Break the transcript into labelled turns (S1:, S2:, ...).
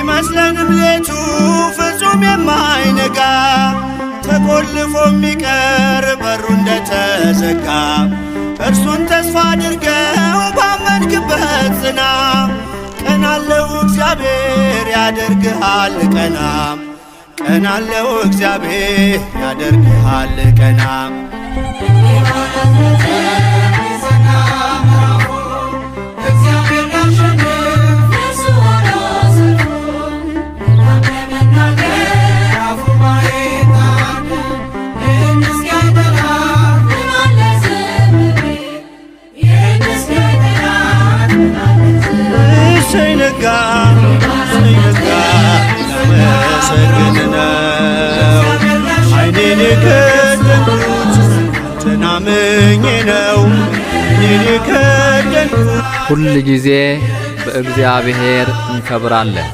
S1: ቢመስለንም ሌቱ ፍጹም የማይነጋ፣ ተቆልፎ የሚቀር በሩ እንደተዘጋ፣ እርሱን ተስፋ አድርገው ባመንክበት ጽና። ቀናለው እግዚአብሔር ያደርግሃል ቀና። ቀናለው እግዚአብሔር ያደርግሃል ቀና። እሰይ ነጋ፣ እሰይ ነጋ፣ ላመሰግን ነው። ዓይኔን የከደንኩት አንተን አምኜ ነው። ዓይኔን የከደንኩት
S2: ሁል ጊዜ በእግዚአብሔር እንከብራለን።